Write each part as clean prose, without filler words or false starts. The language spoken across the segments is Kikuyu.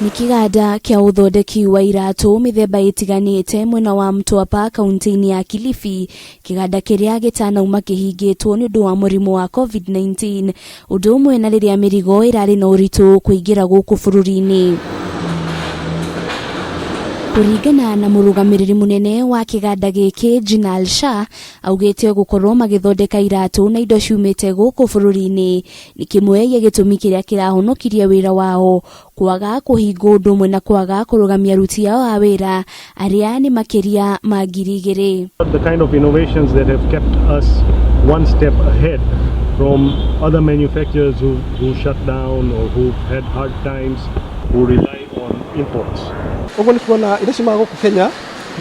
Nĩ kĩganda kĩa ũthondeki wa iratũ mĩthemba ĩtiganĩte mwena wa Mtwapa kaunti-inĩ ya Kilifi, kĩganda kĩrĩa gĩtanauma kĩhingĩtwo nĩ ũndũ wa mũrimũ wa COVID-19, ũndũ ũmwe na rĩrĩa mĩrigo ĩrarĩ na ũritũ kũingĩra gũkũ bũrũri-inĩ. Kũringana na mũrũgamĩrĩri mũnene wa kĩganda gĩkĩ Jinal Shah, augĩte gũkorwo magĩthondeka iratũ na indo ciumĩte gũkũ bũrũri-inĩ nĩ kĩmwe gĩa gĩtũmi kĩrĩa kĩrahonokirie wĩra wao kwaga kũhingwo ũndũ ũmwe na kwaga kũrũgamia aruti ao a wĩra arĩa nĩ makĩria ma 2000. The kind of innovations that have kept us one step ahead from other manufacturers who shut down or who've had hard times, who rely on imports. Ũguo nĩ kuona indo ciumaga gũkũ Kenya nĩ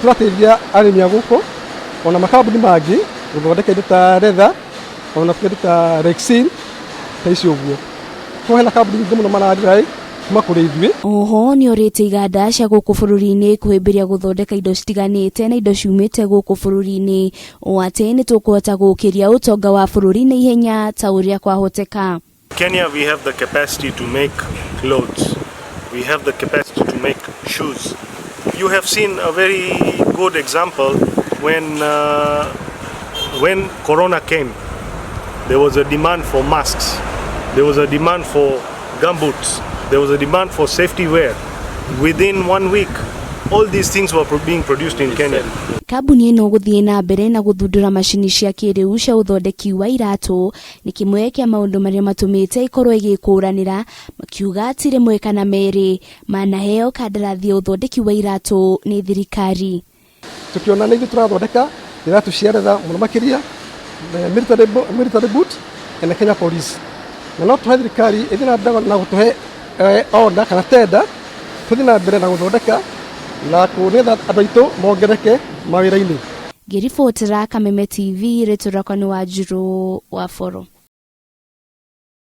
tũrateithia arĩmi a gũkũ ona makambuni mangĩ gũthondeka indo ta leather ona kĩndũ ta rexine ta icio ũguo. Koguo hena kambuni nyingĩ mũno mara rely kuma kũrĩ ithuĩ. Oho nĩ orĩtie iganda cia gũkũ bũrũri-inĩ kũhĩmbĩria gũthondeka indo citiganĩte na indo ciumĩte gũkũ bũrũri-inĩ o atĩ nĩ tũkũhota gũkĩria ũtonga wa bũrũri na ihenya ta ũrĩa kwahoteka. Kenya, we have the capacity to make clothes. We have the capacity to make shoes. You have seen a very good example when Corona came. There was a demand for masks. There was a demand for gumboots. There was a demand for safety wear. Within one week, all these things were being produced in Kenya. Kambuni ĩno gũthiĩ na mbere na gũthundũra macini cia kĩrĩu cia ũthondeki wa iratũ nĩ kĩmwe kĩa maũndũ marĩa matũmĩte ĩkorwo ĩgĩkũranĩra, makiuga ti rĩmwe kana merĩ manaheo kandarathi ya ũthondeki wa iratũ nĩ thirikari. Tukiona nĩ ithuĩ tũrathondeka iratũ cia leather mũno makĩria military boot na Kenya Police, na no tũhe thirikari ĩthiĩ na mbere na gũtũhe order kana tender, tũthiĩ na mbere na gũthondeka na nĩgetha andũ aitũ mongereke mawĩra-inĩ. Ngĩribotera Kameme TV, rĩtwa rĩakwa nĩ Wanjirũ wa Boro.